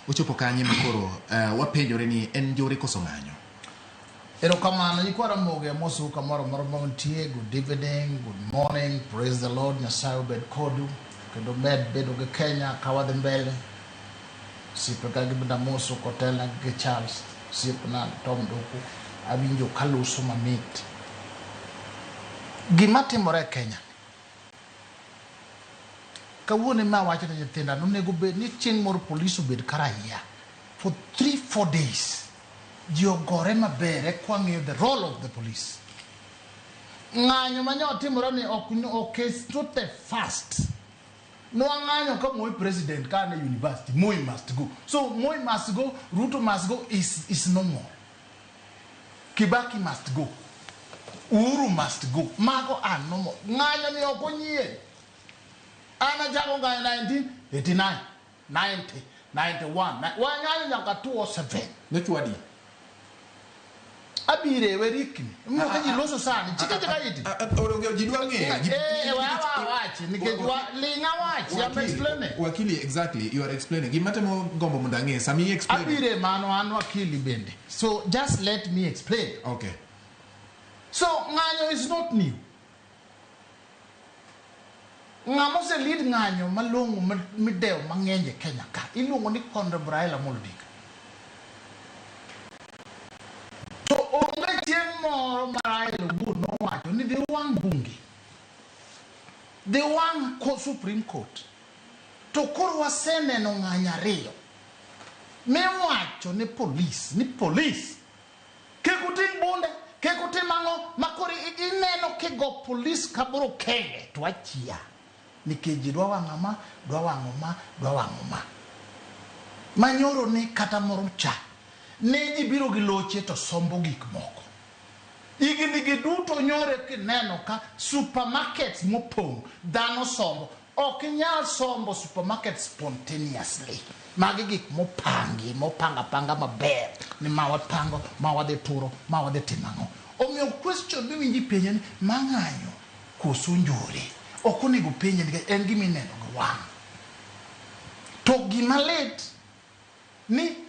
Ochopo kanye makoro wapenjore ni en njore koso ng'anyo? Erokamano nyikwa Ramogi, amosou kamoro amora ma untie. Good evening, good morning, praise the Lord. Nyasaye obed kodu kendo med bedo gi Kenya ka wadhi mbele. Osiepe gi bende amoso kotelna gi Charles, osiepna Tom Doku, awinjo kaloso mamit. Gima timore e Kenya kawuono ema awacho ne nyithinda nonego bed ni chieng' moro polis obed ka raia for 3-4 days, ji ogore maber eka wang'eyo the role of the police. Ng'anyo ma nyo timore ni ok is not the first. Nwang'anyo ka Moi president ka an e university, Moi must go. So Moi must go, Ruto must go is no more. Kibaki must go, Uhuru must go, mago are no more. Ng'anyo ni ok onyien. An achako ng'anyo 1989, 90, 91, wang'anyo nyaka 2007. Nochwadi? Abire we rikni imiyo ka ji loso sani chike chika iti. Ji dwa ng'eyo. Eh, we awachi nikech ling' awachi, I'm explaining. Wakili, exactly, you are explaining. Gima temo gombo mondo ang'e sami explain. Abire mano, an wakili bende, so just let me explain. Okay. So ng'anyo is not new. Ng'ama ose lead ng'anyo malong'o midewo mang'eny e Kenya ka iluongo ni Honorable Raila Amolo Odinga. To onge chieng' moro ma Raila owuon nowacho ni dhi wang' bunge, dhi wang' Supreme Court. To koro waseneno ng'anyo ariyo miwacho ne polis ni polis kik uting' bunde, kik utim ang'o, ma koro ineno kigo polis kaboro kenge to achia nikech ji dwa wang'o ma, dwa wang'o ma, dwa wang'o ma. Manyoro ni kata moro cha ne ji biro gi loche to sombo gik moko. Higni gi duto nyore kineno ka supermarkets mopong' dhano sombo. Ok inyal sombo supermarket spontaneously. Magi gik mopangi, mopang apanga maber ni ma wapango, ma wadhi turo, ma wadhi timo ang'o. Omiyo question miwinjo ipenjo ni ma ng'anyo koso njore ok onego penje nikech en gima ineno gi wang'. To gima lit ni